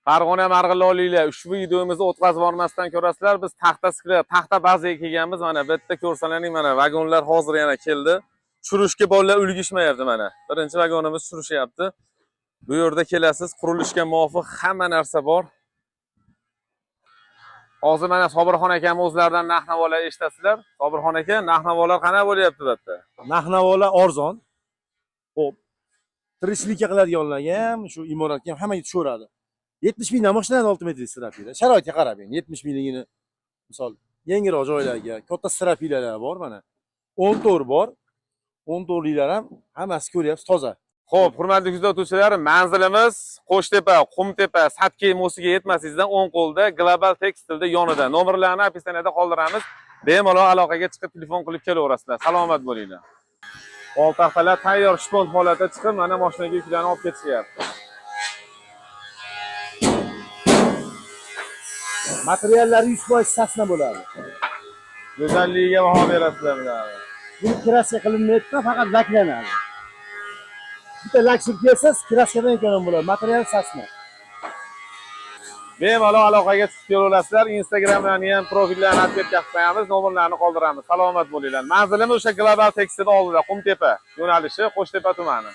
Farg'ona marg'ilonliklar, ushbu videomizni o'tkazib yubormasdan ko'rasizlar. Biz taxta sklad, taxta bazaga kelganmiz. Mana bu yerda ko'rsalaring, mana vagonlar hozir yana keldi. Tushirishga bolalar ulgishmayapti mana. Birinchi vagonimiz tushirishyapti. Bu yerda kelasiz, qurilishga muvofiq hamma narsa bor. Hozir mana Sobirxon akam o'zlaridan narx-navolar eshitasizlar. Sobirxon aka, narx-navolar qanaqa bo'lyapti bu yerda? Narx-navolar arzon. Xo'p. Tirikchilikka qiladiganlarga ham, shu imoratga ham hammaga tushaveradi. 70 mingdan boshlanadi 6 metrlik стропила. Sharoitga qarab endi 70 mingligini, misol, yangiroq joylarga katta стропила lar bor mana. 14 bor. 14liklar ham hammasi, ko'ryapsiz, toza. Xo'p, hurmatli kuzatuvchilar, manzilimiz Qo'shtepa, Qumtepa, Satkiy мост iga yetmasingizdan o'ng qo'lda, Global Tekstilda yonida. Nomerlarni описание da qoldiramiz. Bemalol aloqaga chiqib, telefon qilib kelaverasizlar. Salomat bo'linglar. Oltaxtalar tayyor shpont holatda chiqib, mana mashinaga yuklarni olib ketishyapti. Materiallari 100% сосна bo'ladi. Go'zalligiga baho berasizlar bularni. Buni краска qilinmaydi, faqat laklanadi. Bitta lak surib kelsangiz, краска dan ekonom bo'ladi. Material сосна. Bemalol aloqaga chiqib kelaverasizlar. Instagramlarni ham profillarni отметка qilib qo'yamiz, nomerlarni qoldiramiz. Salomat bo'linglar. Manzilimiz o'sha Global Tekstil oldida, Qumtepa yo'nalishi, Qo'shtepa tumani.